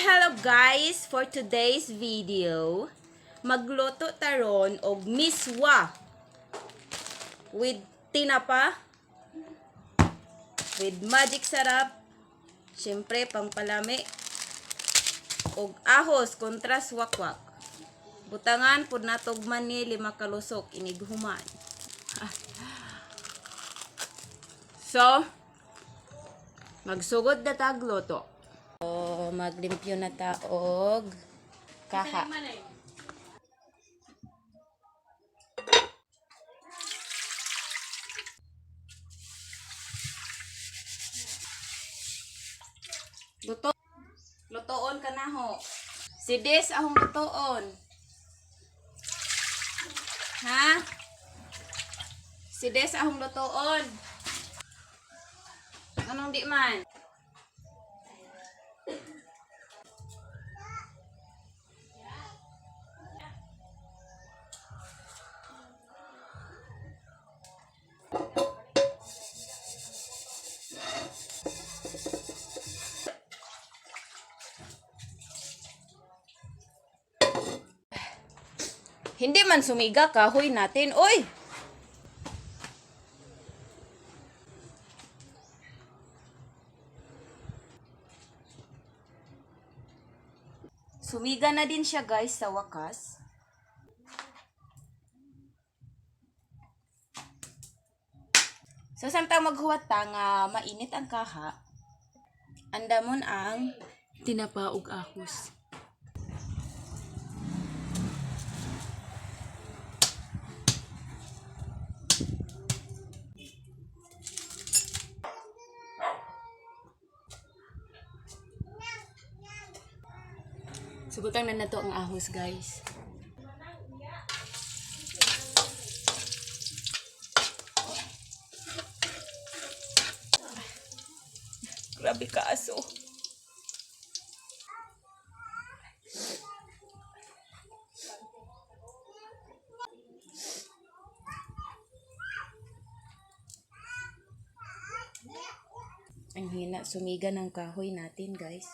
Hello guys! For today's video, magluto taron og miswa with tinapa, with magic sarap, syempre pangpalami, og ahos kontra wakwak. Butangan pud natog mani lima kalusok inighuman. So, magsugod na tagluto. So, maglimpyo na ta og kaha. Luto. Lutoon ka na ho. Si Des ahong lutoon. Ha? Si Des ahong lutoon. Anong di man? Hindi man sumiga kahoy natin. Oy! Sumiga na din siya, guys, sa wakas. So samtang maghuwat ta nga mainit ang kaha, andamon ang Tinapa ug ahos. Sugutan na nato ang ahos, guys. Grabe ka aso. Ang hina sumiga ng kahoy natin, guys.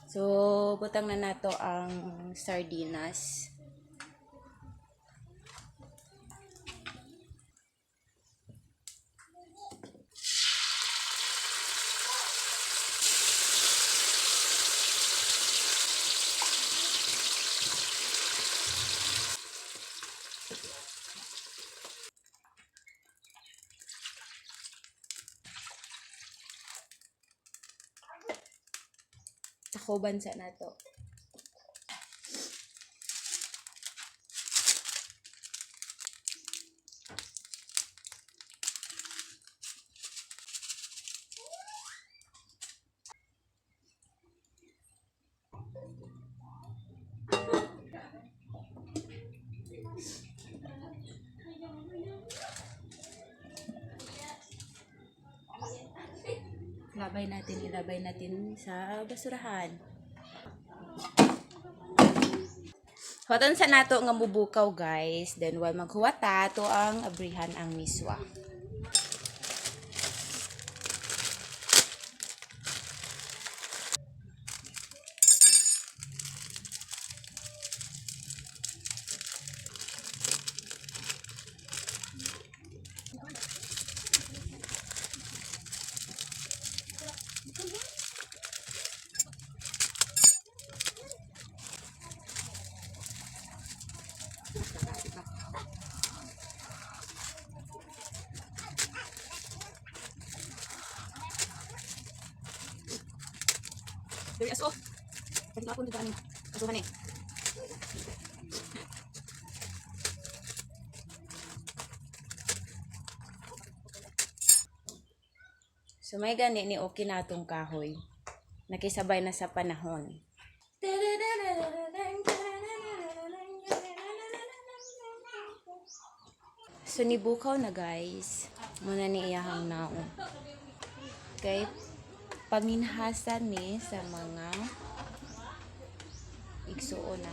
So, butang na nato ang sardinas. Takuban sa nato. Labay natin, ilabay natin sa basurahan. Huwatan sa nato nga mubukaw, guys. Then while maghuwata, to ang abrihan ang miswa. Dari aso. Pwede ka dito ano. Asuhan eh. So may gani ni okay na atong kahoy. Nakisabay na sa panahon. So nibukaw na, guys. Muna ni iyahang naong. Kay panginhasan ni sa mga igsuon na.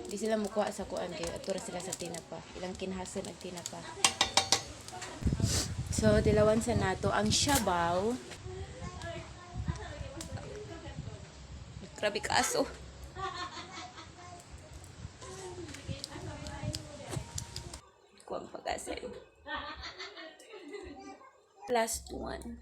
Di sila mukuha sa kuan kay atura sila sa tinapa. Ilang kinhasan ang tinapa. So, dilawan sa nato ang shabaw. Grabe kaso. Kuwang pag-asin. Last one.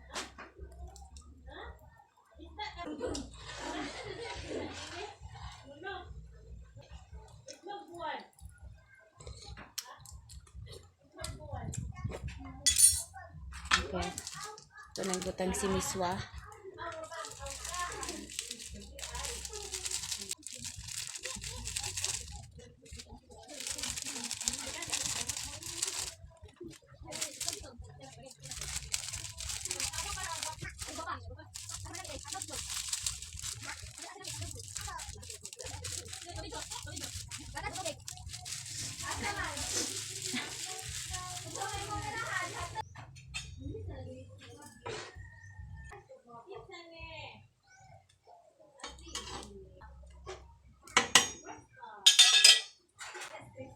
Okay. Ito nagbutang si Miswa.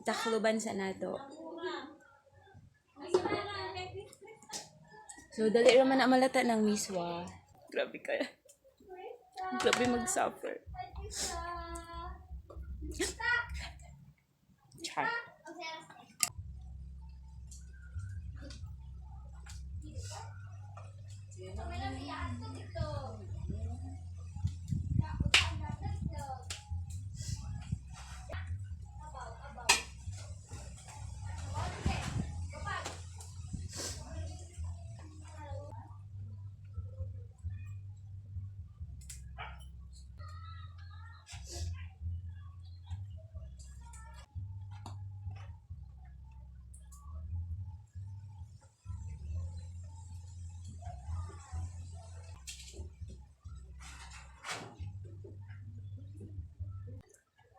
Takluban sa nato. So, dali raman na malata ng miswa. Grabe kaya. Grabe mag-suffer. Char.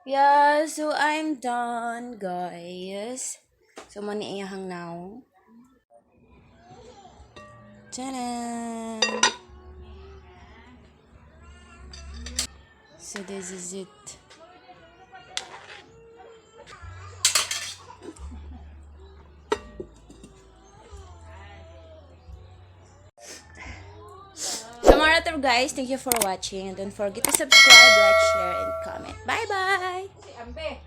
Yeah, so I'm done, guys. So, mani iyahang now. Tcharan! So, this is it. So, mga to, guys, thank you for watching. And don't forget to subscribe, like, share, and comment. Bye-bye! Si Ambe.